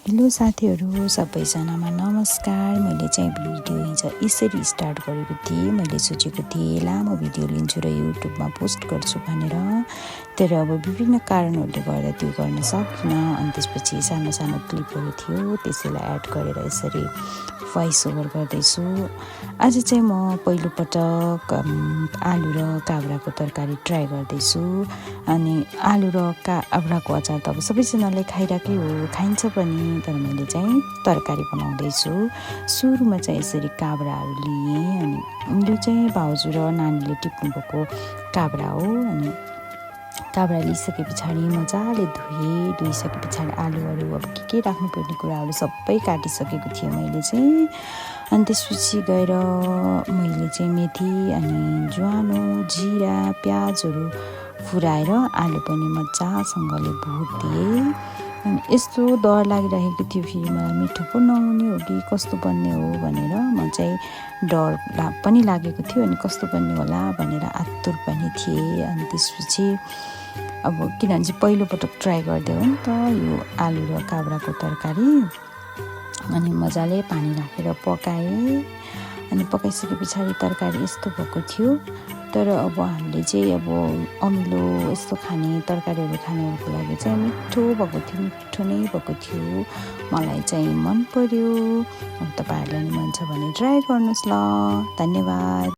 Hello साथीहरू सबैजनामा नमस्कार। मैले चाहिँ भिडियो हिजो यसरी स्टार्ट गरेको थिएँ। मैले सोचेको थिएँ लामो भिडियो लिन्छु र युट्युबमा पोस्ट गर्छु भनेर, तर अब विभिन्न कारणहरूले गर्दा त्यो गर्न सकिनँ। अनि त्यसपछि सानो सानो क्लिपहरू थियो, त्यसैलाई एड गरेर यसरी भोइस ओभर गर्दैछु। आज चाहिँ म पहिलोपटक आलु र काब्राको तरकारी ट्राई गर्दैछु। अनि आलु र काब्राको अचार त अब सबैजनाले खाइरहेकै हो, खाइन्छ पनि, तर मैले चाहिँ तरकारी बनाउँदैछु। सुरुमा चाहिँ यसरी काब्राहरू लिएँ। अनि यो चाहिँ भाउजू र नानीले टिप्नुभएको काब्रा हो। अनि काब्रा लिइसके पछाडि मजाले धोइसके पछाडि आलुहरू अब के राख्नुपर्ने कुराहरू सबै काटिसकेको थिएँ मैले चाहिँ। अनि त्यसपछि गएर मैले चाहिँ मेथी अनि ज्वानो, जिरा, प्याजहरू फुराएर आलु पनि मजासँगले भुटिदिएँ। अनि यस्तो डर लागिरहेको थियो, फेरि मलाई मिठो पो नहुने हो कि कस्तो बन्ने हो भनेर म चाहिँ डर पनि लागेको थियो। अनि कस्तो बन्ने होला भनेर आतुर पनि थिएँ। अनि त्यसपछि अब किनभने चाहिँ पहिलोपटक ट्राई गर्दै हो नि त यो आलु र काब्राको तरकारी। अनि मजाले पानी राखेर पकाएँ। अनि पकाइसके पछाडि तरकारी यस्तो भएको थियो। तर अब हामीले चाहिँ अब अमिलो यस्तो खाने तरकारीहरू खानेहरूको लागि चाहिँ मिठो भएको थियो, मिठो नै भएको थियो। मलाई चाहिँ मन पर्यो। अब तपाईँहरूलाई नि मन छ भने ट्राई गर्नुहोस् ल। धन्यवाद।